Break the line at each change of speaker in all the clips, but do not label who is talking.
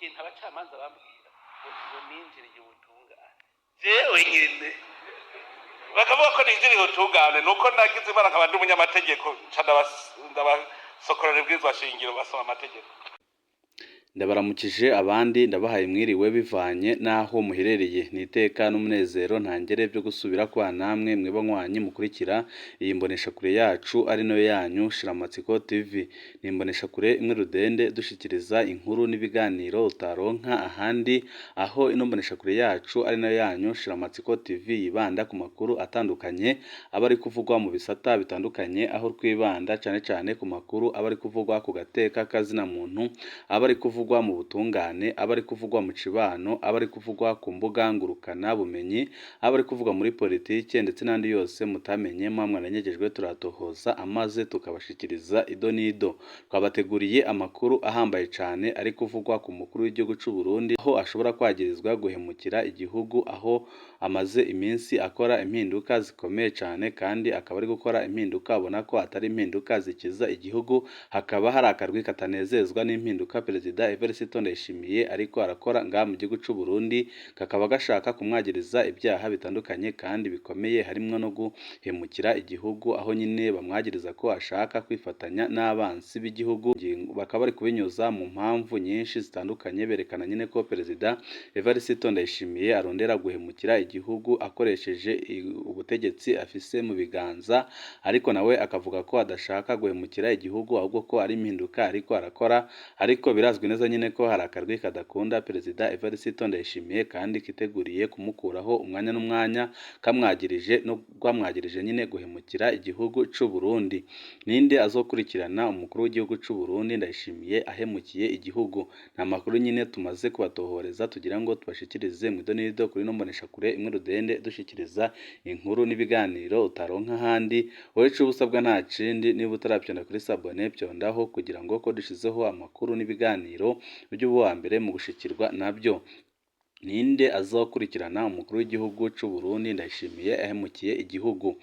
Ikintu abacamanza bambwira ngo ninjiriye ubutungane, jewe nyene bakavuga ko ninjiriye ubutungane, nuko nagize Imana nkaba ndi umunyamategeko, nca ndabasokorera ibwirizwa shingiro, basoma amategeko.
Ndabaramukije, abandi ndabahaye mwiriwe, bivanye n'aho muherereye. Ni iteka n'umunezero ntangere byo gusubira kwa namwe mwebanywanyi mukurikira iyi mboneshakure yacu, ari nayo yanyu Shiramatsiko TV. Ni imboneshakure imwe rudende dushikiriza inkuru n'ibiganiro utaronka ahandi, aho ino mboneshakure yacu, ari nayo yanyu Shiramatsiko TV, yibanda ku makuru atandukanye aba ari kuvugwa mu bisata bitandukanye, aho twibanda cyane cyane ku makuru aba ari kuvugwa ku gateka kazina muntu, aba ari kuvugwa mu butungane, aba ari kuvugwa mu cibano, aba ari kuvugwa ku mbuga ngurukana bumenyi, aba ari kuvugwa muri politike, ndetse n'andi yose mutamenye muba mwaranyegejwe, turatohoza amaze tukabashikiriza ido n'ido. Twabateguriye amakuru ahambaye cane ari kuvugwa ku mukuru w'igihugu c'u Burundi, aho ashobora kwagirizwa guhemukira igihugu, aho amaze iminsi akora impinduka zikomeye cane, kandi akaba ari gukora impinduka abona ko atari impinduka zikiza igihugu. Hakaba hari akarwi katanezezwa n'impinduka Perezida Evariste Ndayishimiye ariko arakora ngaha mu gihugu c'u Burundi, kakaba gashaka kumwagiriza ibyaha bitandukanye kandi bikomeye, harimwo no guhemukira igihugu, aho nyine bamwagiriza ko ashaka kwifatanya n'abansi b'igihugu. Bakaba bari kubinyuza mu mpamvu nyinshi zitandukanye, berekana nyine ko Perezida Evariste Ndayishimiye arondera guhemukira igihugu akoresheje ubutegetsi afise mu biganza, ariko nawe akavuga ko adashaka guhemukira igihugu, ahubwo ko ari impinduka ariko arakora. Ariko birazwi neza nyine ko hari akarwi kadakunda Perezida Evariste Ndayishimiye kandi kiteguriye kumukuraho umwanya n'umwanya, kamwagirije no rwamwagirije nyine guhemukira igihugu c'u Burundi. Ninde azokurikirana umukuru w'igihugu c'u Burundi Ndayishimiye ahemukiye igihugu? Ni amakuru nyine tumaze kubatohoreza, tugira ngo tubashikirize mu idonido kuri ino mboneshakure imwe rudende dushikiriza inkuru n'ibiganiro utaronka ahandi. Wowe ico uba usabwa nta kindi, niba utaravyonda kuri s'abonner, vyondaho kugira ngo ko dushizeho amakuru n'ibiganiro ujye uba uwa mbere mu gushikirwa nabyo. Ninde azokurikirana umukuru w'igihugu c'u Burundi Ndayishimiye ahemukiye igihugu?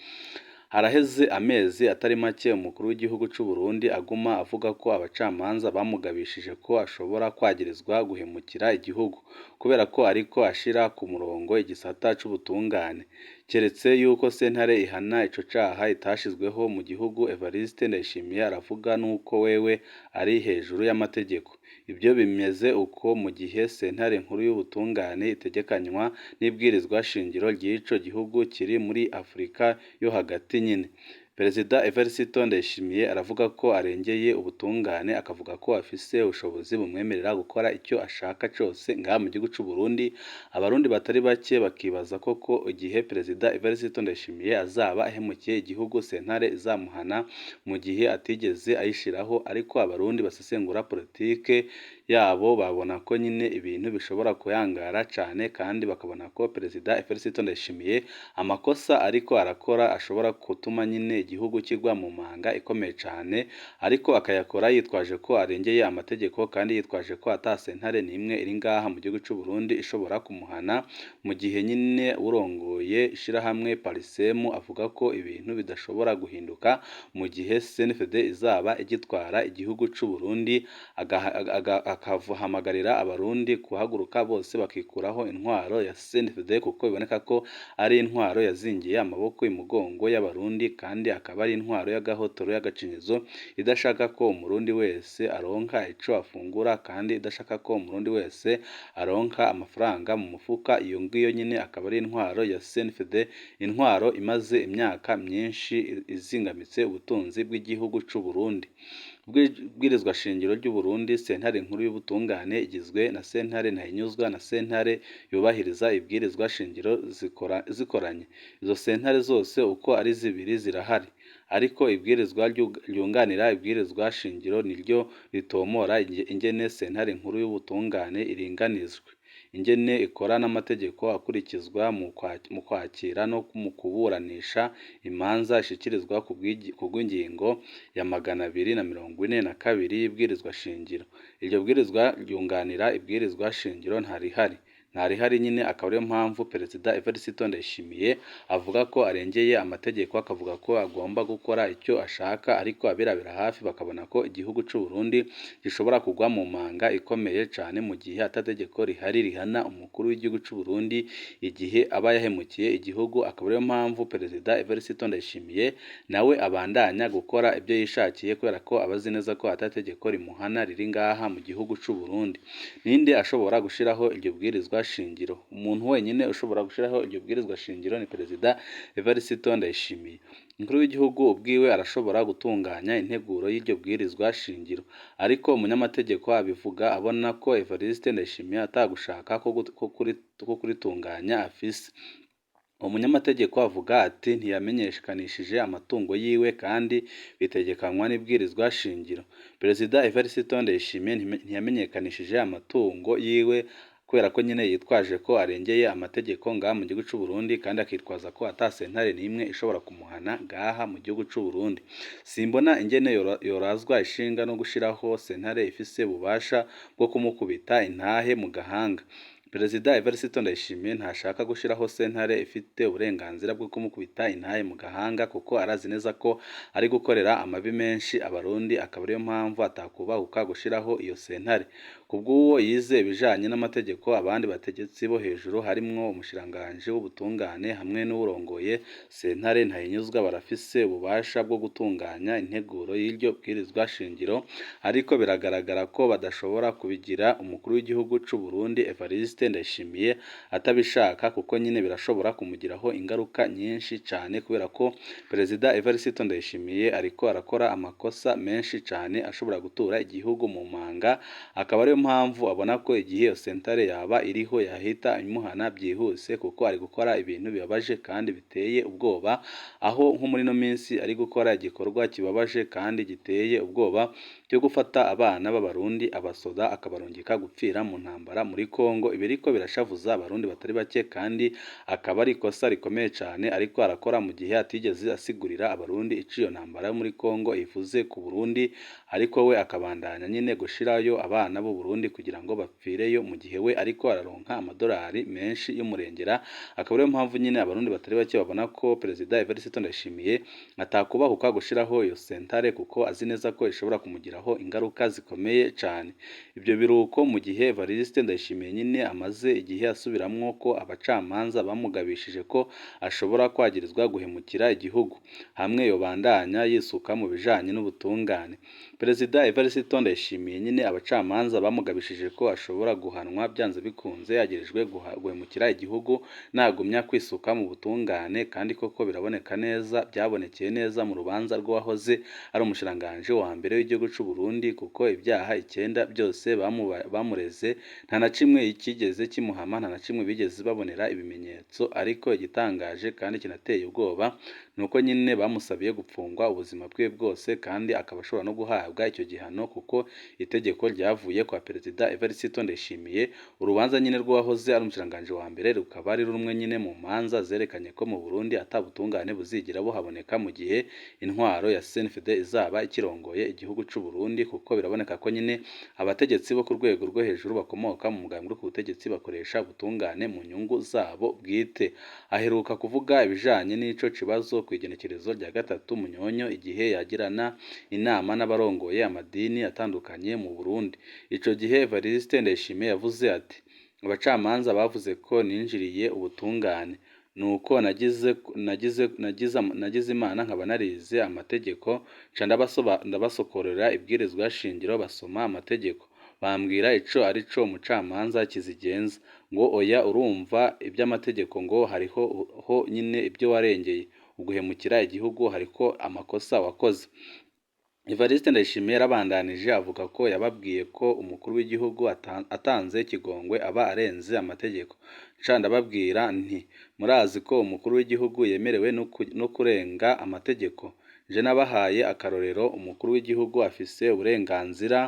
Haraheze amezi atari make umukuru w'igihugu c'u Burundi aguma avuga ko abacamanza bamugabishije ko ashobora kwagirizwa guhemukira igihugu kubera ko ariko ashira ku murongo igisata c'ubutungane. Keretse yuko sentare ihana ico caha itashizweho mu gihugu, Evariste Ndayishimiye aravuga nuko wewe ari hejuru y'amategeko. Ibyo bimeze uko mu gihe sentare nkuru y'ubutungane itegekanywa n'ibwirizwa shingiro ry'ico gihugu kiri muri Afrika yo hagati nyine. Perezida Evariste Ndayishimiye aravuga ko arengeye ubutungane, akavuga ko afise ubushobozi bumwemerera gukora icyo ashaka cose ngaha mu gihugu c'u Burundi. Abarundi batari bake bakibaza koko igihe Perezida Evariste Ndayishimiye azaba ahemukiye igihugu, sentare izamuhana mu gihe atigeze ayishiraho. Ariko abarundi basesengura politike yabo babona ko nyine ibintu bishobora kuyangara cane, kandi bakabona ko Perezida Evariste Ndayishimiye amakosa ariko arakora ashobora gutuma nyine igihugu kigwa mu manga ikomeye cane, ariko akayakora yitwaje ko arengeye amategeko, kandi yitwaje ko ata sentare n'imwe iri ngaha mu gihugu c'u Burundi ishobora kumuhana, mu gihe nyine urongoye ishirahamwe Parsem avuga ko ibintu bidashobora guhinduka mu gihe CNFD izaba igitwara igihugu c'u Burundi, akahamagarira abarundi guhaguruka bose bakikuraho intwaro ya CNFD, kuko biboneka ko ari intwaro yazingiye amaboko imugongo y'abarundi, kandi akaba ari intwaro y'agahotoro, y'agacinyizo, idashaka ko umurundi wese aronka ico afungura, kandi idashaka ko umurundi wese aronka amafaranga mu mufuka. Iyo ngiyo nyine akaba ari intwaro ya CNFD, intwaro imaze imyaka myinshi izingamitse ubutunzi bw'igihugu c'u Burundi. Ibwirizwa shingiro ry'u Burundi, sentare nkuru y'ubutungane igizwe na sentare ntahinyuzwa na sentare yubahiriza ibwirizwa shingiro zikoranye. Izo sentare zose uko ari zibiri zirahari, ariko ibwirizwa ryunganira ibwirizwa shingiro niryo ritomora ingene sentare nkuru y'ubutungane iringanizwe, ingene ikora n'amategeko akurikizwa mu kwakira no mu kuburanisha imanza ishikirizwa ku bw'ingingo ya 242 y'ibwirizwa shingiro. Iryo bwirizwa ryunganira ibwirizwa shingiro ntarihari. Ntarihari nyine, akaba ariyo mpamvu Perezida Evariste Ndayishimiye avuga ko arengeye amategeko, akavuga ko agomba gukora icyo ashaka, ariko abirabira hafi bakabona ko igihugu c'u Burundi gishobora kugwa mu manga ikomeye cane mu gihe atategeko rihari rihana umukuru w'igihugu c'u Burundi igihe aba yahemukiye igihugu. Akaba ariyo mpamvu Perezida Evariste Ndayishimiye nawe abandanya gukora ibyo yishakiye, kubera ko aba azi neza ko atategeko rimuhana riri ngaha mu gihugu c'u Burundi. Ninde ashobora gushiraho iryo bwirizwa shingiro? Umuntu wenyine ushobora gushiraho iryo bwirizwa shingiro ni Perezida Evariste Ndayishimiye. Umukuru w'igihugu ubwiwe arashobora gutunganya integuro y'iryo bwirizwa shingiro, ariko umunyamategeko abivuga abona ko Evariste Ndayishimiye atagushaka ko kuritunganya afise. Uwo munyamategeko avuga ati ntiyamenyekanishije amatungo yiwe kandi bitegekanywa n'ibwirizwa shingiro. Perezida Evariste Ndayishimiye ntiyamenyekanishije amatungo yiwe kubera ko nyine yitwaje ko arengeye amategeko ngaha mu gihugu c'u Burundi, kandi akitwaza ko ata sentare n'imwe ishobora kumuhana ngaha mu gihugu c'u Burundi. Simbona ingene yorazwa ishinga no gushiraho sentare ifise ububasha bwo kumukubita intahe mu gahanga. Perezida Evariste Ndayishimiye ntashaka gushiraho sentare ifite uburenganzira bwo kumukubita intahe mu gahanga, kuko arazi neza ko ari gukorera amabi menshi Abarundi, akaba ariyo mpamvu atakubahuka gushiraho iyo sentare. Kubw'uwo yize ibijanye n'amategeko, abandi bategetsi bo hejuru harimwo umushikiranganji w'ubutungane hamwe n'uwurongoye sentare Ntahinyuzwa barafise ububasha bwo gutunganya integuro y'iryo bwirizwa shingiro, ariko biragaragara ko badashobora kubigira umukuru w'igihugu c'u Burundi Evariste Ndayishimiye atabishaka, kuko nyine birashobora kumugiraho ingaruka nyinshi cane, kubera ko Perezida Evariste Ndayishimiye ariko arakora amakosa menshi cane ashobora gutura igihugu mu manga, akaba ariyo mpamvu abona ko igihe iyo sentare yaba iriho yahita imuhana byihuse, kuko ari gukora ibintu bibabaje kandi biteye ubwoba, aho nko muri ino minsi ari gukora igikorwa kibabaje kandi giteye ubwoba cyo gufata abana b'Abarundi abasoda akabarungika gupfira mu ntambara muri Kongo. Ibi ariko birashavuza Abarundi batari bake, kandi akaba ari ikosa rikomeye cane ariko arakora mu gihe atigeze asigurira Abarundi ico iyo ntambara yo muri Kongo ivuze ku Burundi, ariko we akabandanya nyine gushirayo abana b'u Burundi kugira ngo bapfireyo, mu gihe we ariko araronka amadolari menshi y'umurengera. Akaba ariyo mpamvu nyine Abarundi batari bake babona ko Perezida Evariste Ndayishimiye atakubahuka gushiraho iyo sentare, kuko azi neza ko ishobora kumugiraho ingaruka zikomeye cane. Ibyo biruko mu gihe Evariste Ndayishimiye nyine amaze igihe asubiramwo ko abacamanza bamugabishije ko ashobora kwagirizwa guhemukira igihugu hamwe yobandanya yisuka mu bijanye n'ubutungane. Perezida Evariste Ndayishimiye nyine abacamanza bamugabishije ko ashobora guhanwa byanze bikunze yagirijwe guhemukira igihugu nagumya kwisuka mu butungane, kandi koko biraboneka neza, byabonekeye neza mu rubanza rw'uwahoze ari umushikiranganji wa mbere w'igihugu c'u Burundi, kuko ibyaha 9 byose bamureze nta na kimwe kigeze kimuhama, nta na kimwe bigeze babonera ibimenyetso. Ariko igitangaje kandi kinateye ubwoba ni uko nyine bamusabiye gupfungwa ubuzima bwe bwose, kandi akaba ashobora no guhabwa icyo gihano kuko itegeko ryavuye kwa Perezida Evariste Ndayishimiye. Urubanza nyine rw'uwahoze ari umushikiranganji wa mbere rukaba ari rumwe nyine mu manza zerekanye ko mu Burundi atabutungane buzigera buhaboneka mu gihe intwaro ya CNFD izaba ikirongoye igihugu c'u Burundi, kuko biraboneka ko nyine abategetsi bo ku rwego rwo hejuru bakomoka mu mugambwe uri ku butegetsi bakoresha ubutungane mu nyungu zabo bwite. Aheruka kuvuga ibijanye n'ico kibazo kw'igenekerezo rya 3 Munyonyo igihe yagirana inama n'abarongoye amadini atandukanye mu Burundi. Ico gihe Evariste Ndayishimiye yavuze ati abacamanza bavuze ko ninjiriye ubutungane, nuko nagize Imana nkaba narize amategeko, nca ndabasokorera ibwirizwa shingiro basoma amategeko, bambwira ico arico umucamanza kizigenza, ngo oya urumva iby'amategeko ngo hariho ho nyine ibyo warengeye, uguhemukira igihugu hariko amakosa wakoze. Evariste Ndayishimiye yarabandanije avuga ko yababwiye ko umukuru w'igihugu atanze ikigongwe aba arenze amategeko. Nca ndababwira nti murazi ko umukuru w'igihugu yemerewe no kurenga amategeko. Je nabahaye akarorero, umukuru w'igihugu afise uburenganzira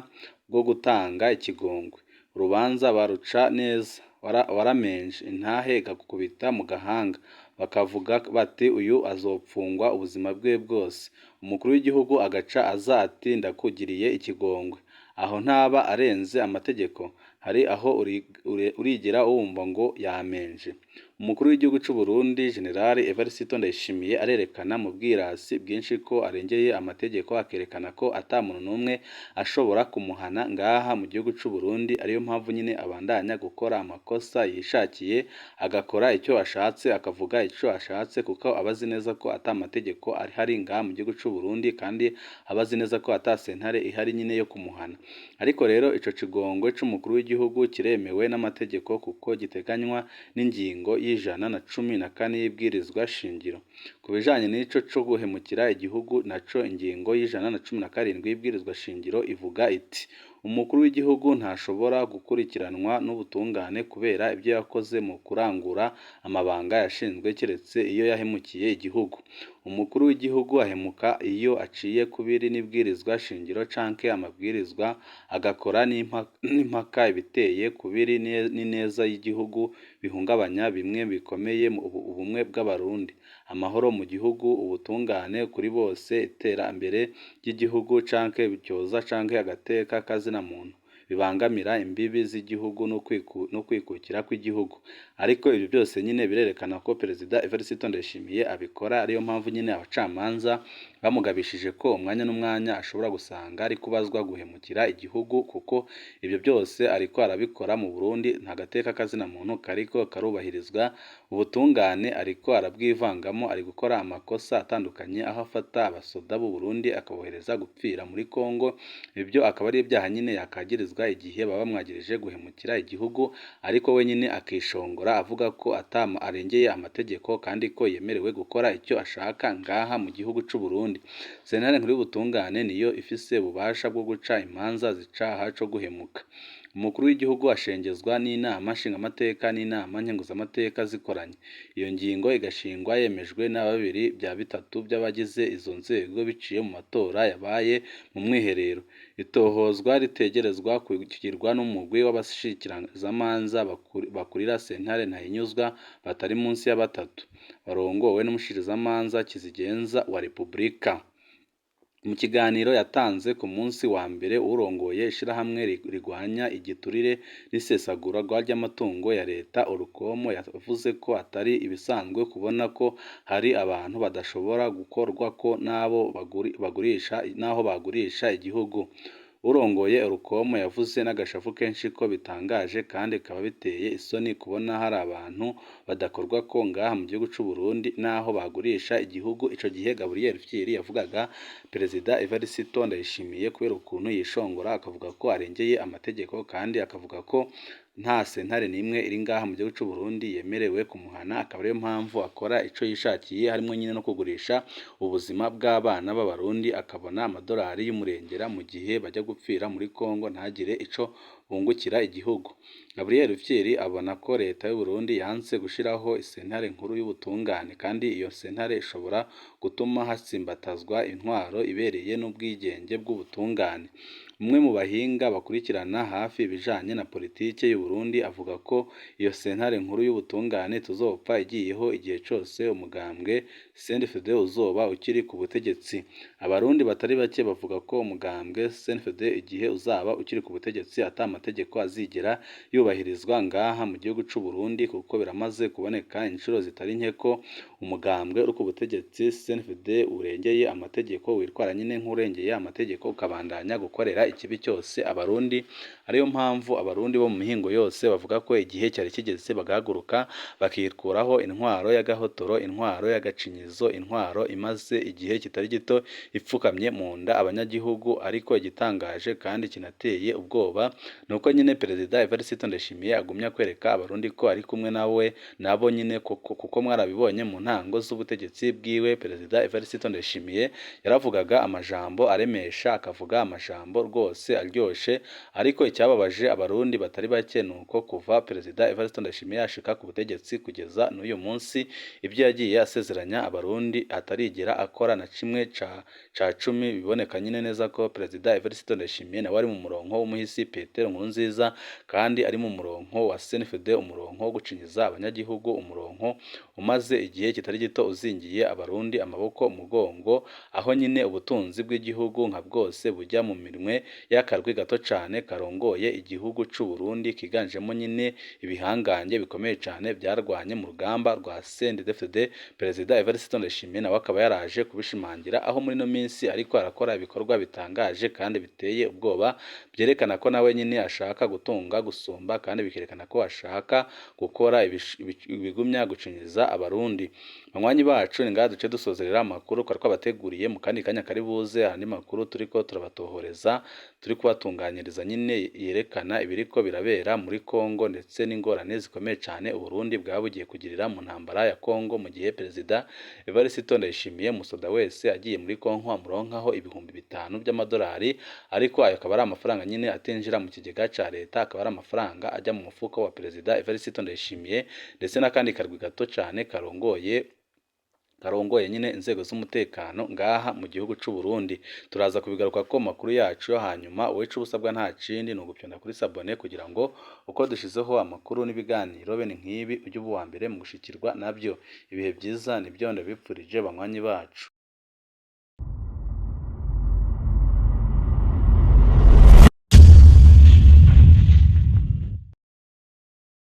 bwo gutanga ikigongwe, urubanza baruca neza, waramenje intahe ikagukubita mu gahanga, bakavuga bati uyu azopfungwa ubuzima bwe bwose. Umukuru w'igihugu agaca aza ati ndakugiriye ikigongwe, aho ntaba arenze amategeko. Hari aho urigera wumva ngo yamenje. Umukuru w'igihugu c'u Burundi General Evariste Ndayishimiye arerekana mu bwirasi bwinshi ko arengeye amategeko, akerekana ko ata muntu n'umwe ashobora kumuhana ngaha mu gihugu c'u Burundi, ariyo mpamvu nyine abandanya gukora amakosa yishakiye, agakora icyo ashatse, akavuga ico ashatse, kuko aba azi neza ko ata mategeko ahari ngaha mu gihugu c'u Burundi, kandi aba azi neza ko ata sentare ihari nyine yo kumuhana. Ariko rero ico kigongwe c'umukuru w'igihugu kiremewe n'amategeko kuko giteganywa n'ingingo y'114 y'ibwirizwa shingiro. Ku bijanye n'ico co guhemukira igihugu naco, ingingo y'117 y'ibwirizwa shingiro ivuga iti: "Umukuru w'igihugu ntashobora gukurikiranwa n'ubutungane kubera ibyo yakoze mu kurangura amabanga yashinzwe, keretse iyo yahemukiye igihugu. Umukuru w'igihugu ahemuka iyo aciye kubiri n'ibwirizwa shingiro canke amabwirizwa, agakora n'impaka ibiteye kubiri n'ineza y'igihugu, bihungabanya bimwe bikomeye ubumwe bw'Abarundi, amahoro mu gihugu, ubutungane kuri bose, iterambere ry'igihugu canke bityoza canke agateka kazina muntu, bibangamira imbibi z'igihugu no kwikukira kw'igihugu." Ariko ibyo byose nyine birerekana ko Perezida Evariste Ndayishimiye abikora, ariyo mpamvu nyine abacamanza bamugabishije ko umwanya n'umwanya ashobora gusanga ari kubazwa guhemukira igihugu, kuko ibyo byose ariko arabikora mu Burundi, nta gateka kazina muntu kariko karubahirizwa, ubutungane ariko arabwivangamo, ari gukora amakosa atandukanye aho afata abasoda b'u Burundi akabohereza gupfira muri Kongo. Ibyo akaba ari ibyaha nyine yakagirizwa igihe baba bamwagirije guhemukira igihugu, ariko we nyine akishongora avuga ko arengeye amategeko kandi ko yemerewe gukora icyo ashaka ngaha mu gihugu c'u Burundi. Sentare nkuru y'ubutungane niyo ifise ububasha bwo guca imanza z'icaha co guhemuka. Umukuru w'igihugu ashengezwa n'inama nshingamateka n'inama nkenguzamateka zikoranye. Iyo ngingo igashingwa yemejwe na babiri bya bitatu by'abagize izo nzego biciye mu matora yabaye mu mwiherero. Itohozwa ritegerezwa kugirwa n'umugwi w'abashikirizamanza bakurira sentare ntahinyuzwa batari munsi ya batatu, barongowe n'umushikirizamanza kizigenza wa Repubulika. Mu kiganiro yatanze ku munsi wa mbere, urongoye ishirahamwe rigwanya igiturire n'isesagurwa ry'amatungo ya leta Orukomo yavuze ko atari ibisanzwe kubona ko hari abantu badashobora gukorwako n'abo bagurisha n'aho bagurisha igihugu. Urongoye Orukomo yavuze n'agashavu kenshi ko bitangaje kandi bikaba biteye isoni kubona hari abantu badakorwako ngaha mu gihugu c'u Burundi n'aho bagurisha igihugu. Ico gihe Gabriel Rufyiri yavugaga Perezida Evariste Ndayishimiye kubera ukuntu yishongora akavuga ko arengeye amategeko, kandi akavuga ko nta sentare n'imwe iri ngaha mu gihugu c'u Burundi yemerewe kumuhana, akaba ariyo mpamvu akora ico yishakiye, harimwo nyine no kugurisha ubuzima bw'abana b'Abarundi akabona amadolari y'umurengera mu gihe bajya gupfira muri Kongo ntagire ico bungukira igihugu. Gabriel Rufyiri abona ko leta y'u Burundi yanse gushiraho isentare nkuru y'ubutungane, kandi iyo sentare ishobora gutuma hatsimbatazwa intwaro ibereye n'ubwigenge bw'ubutungane. Umwe mu bahinga bakurikirana hafi ibijanye na politike y'u Burundi avuga ko iyo sentare nkuru y'ubutungane tuzopfa igiyeho igihe cose umugambwe CNDD uzoba ukiri ku butegetsi. Abarundi batari bake bavuga ko umugambwe CNDD igihe uzaba ukiri ku butegetsi ata amategeko azigera yubahirizwa ngaha mu gihugu c'u Burundi, kuko biramaze kuboneka inshuro zitari nke ko umugambwe uri ku butegetsi CNDD urengeye amategeko, witwara nyine nk'urengeye amategeko, ukabandanya gukorera ikibi cyose Abarundi. Ariyo mpamvu Abarundi bo mu mihingo yose bavuga ko igihe cyari kigeze bagahaguruka bakikuraho intwaro y'agahotoro, intwaro y'agacinyizo, intwaro imaze igihe kitari gito ipfukamye mu nda abanyagihugu. Ariko igitangaje kandi kinateye ubwoba ni uko nyine Perezida Evariste Ndayishimiye agumya kwereka Abarundi ko ari kumwe nawe nabo nyine, kuko mwarabibonye mu ntango z'ubutegetsi bwiwe Perezida Evariste Ndayishimiye yaravugaga amajambo aremesha, akavuga amajambo rwose aryoshe. Ariko icyababaje Abarundi batari bake ni uko kuva Perezida Evariste Ndayishimiye yashika ku butegetsi kugeza n'uyu munsi, ibyo yagiye asezeranya Abarundi atarigera akora na kimwe ca cumi. Biboneka nyine neza ko Perezida Evariste Ndayishimiye nawe ari mu murongo w'umuhisi Petero Nkurunziza, kandi ari mu mu murongo wa CNDD, umurongo wo gucinyiza abanyagihugu, umurongo umaze igihe kitari gito uzingiye abarundi amaboko umugongo, aho nyine ubutunzi bw'igihugu nka bwose bujya mu minwe y'akarwi gato cane karongoye igihugu c'u Burundi, kiganjemo nyine ibihangange bikomeye cane byarwanye mu rugamba rwa CNDD-FDD. Perezida Evariste Ndayishimiye nawe akaba yaraje kubishimangira, aho muri ino minsi ariko arakora ibikorwa bitangaje kandi biteye ubwoba, byerekana ko nawe nyine ashaka gutunga gusumba, kandi bikerekana ko ashaka gukora ibigumya gucinyiza abarundi. Banywanyi bacu, ni ngaha duce dusozerera amakuru twari twabateguriye. Mu kandi kanya kari buze andi makuru turiko turabatohoreza, turi kubatunganyiriza nyine, yerekana ibiriko birabera muri Kongo ndetse n'ingorane zikomeye cyane Uburundi bwaba bugiye kugirira mu ntambara ya Kongo, mu gihe Perezida Evariste Ndayishimiye umusoda wese agiye muri Kongo amuronkaho 5000 by'amadolari, ariko ayo akaba ari amafaranga nyine atinjira mu kigega ca leta, akaba ari amafaranga ajya mu mufuko wa Perezida Evariste Ndayishimiye ndetse n'akandi karwi gato cyane karongoye nyine inzego z'umutekano ngaha mu gihugu c'u Burundi. Turaza kubigaruka ko makuru yacu yo hanyuma. Wowe ico usabwa nta kindi ni ugupyonda kuri s'abonner, kugira ngo uko dushizeho amakuru n'ibiganiro bene nk'ibi ujye uba uwa mbere mu gushikirwa nabyo. Ibihe byiza nibyo ndabipfurije, banywanyi bacu.